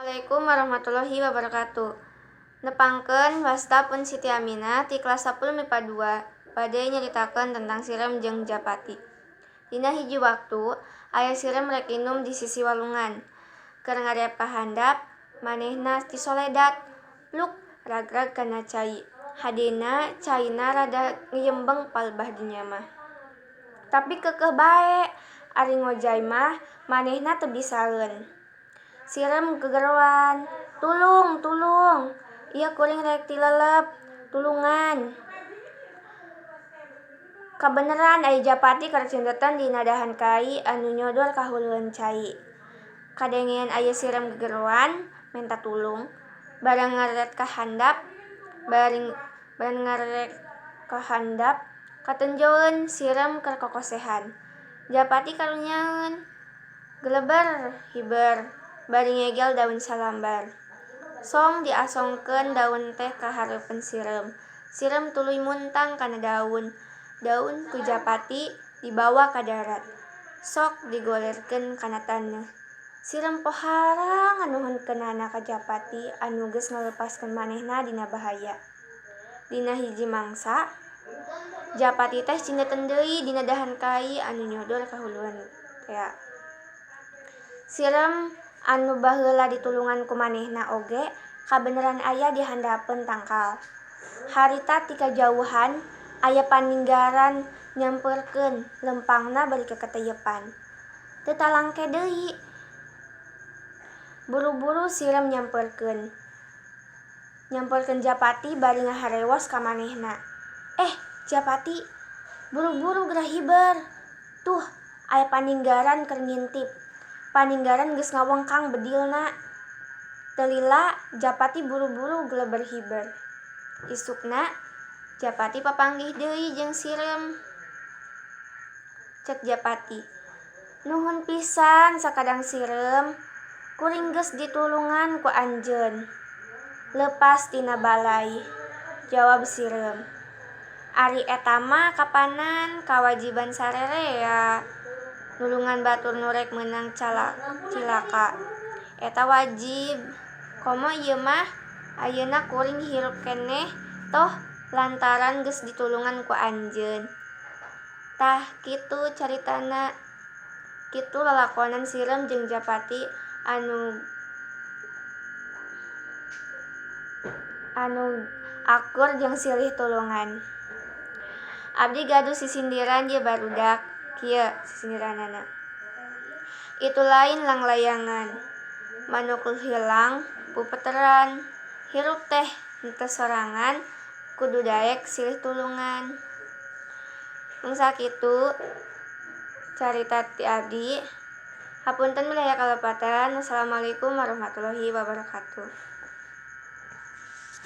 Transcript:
Assalamualaikum warahmatullahi wabarakatuh. Nepangkeun wasta pun Siti Aminah ti kelas 10 MIPA 2 bade nyaritakeun tentang sireum jeung Japati. Dina hiji waktu aya sireum rek inum di sisi walungan. Keur ngarep ka handap manehna tisoledat pluk ragrag kana cai. Hadena caina rada ngeyembeng palebah dinya mah. Tapi keukeuh bae ari ngojay mah manehna teu bisaeun. Sireum gegeroan, "Tulung, tulung, ieu kuring rek tilelep, tulungan." Kabeneran aya Japati keur cendetan dina dahan kai anu nyodor ka hulueun cai. Kadengean aya sireum gegeroan menta tulung, barang ngareret ka handap katenjoeun sireum keur kokosehan. Japati karunyaeun, "Geleber hiber bari ngegel daun salambar." Song diasongkeun daun teh ka hareupeun sireum. Sireum tuluy muntang kana daun. Daun ku Japati dibawa ka darat. Sok digolerkeun kana taneuh. Sireum pohara nganuhunkeunana ka Japati anu geus ngalepaskeun manehna dina bahaya. Dina hiji mangsa, Japati teh cendetan deui dina dahan kai anu nyodor ka hulueun tea. Sireum anu baheula ditulungan ku manehna oge kabeneran aya di handapeun tangkal. Harita ti kajauhan aya paninggaran nyamperkeun lempangna bari keketeyepan. Teu talangke deui. Buru-buru sireum nyamperkeun. Nyamperkeun Japati bari ngaharewos ka manehna. "Eh, Japati, buru-buru geura hiber. Tuh, aya paninggaran keur ngintip. Paninggaran geus ngawengkang bedilna." Teu lila Japati buru-buru geleber hiber. Isukna Japati papanggih deui jeung sireum. Cek Japati, "Nuhun pisan sakadang sireum, kuring geus ditulungan ku anjeun leupas tina balai." Jawab sireum, "Ari eta mah kapanan kawajiban sarerea. Nulungan batur nu rek meunang cilaka. Eta wajib. Komo ieu mah ayeuna kuring hirup keneh toh lantaran geus ditulungan ku anjeun." Tah kitu caritana. Kitu lalakonan sireum jeung Japati anu akur jeung silih tulungan. Abdi gaduh sisindiran ye barudak. Kieu sisindiranana. Itu lain langlayangan, manuk hilang pupeteran, hirup teh henteu sorangan kudu daek silih tulungan. Mung sakitu carita ti abdi. Hapunten bilih aya kalepatan. Wassalamualaikum warahmatullahi wabarakatuh.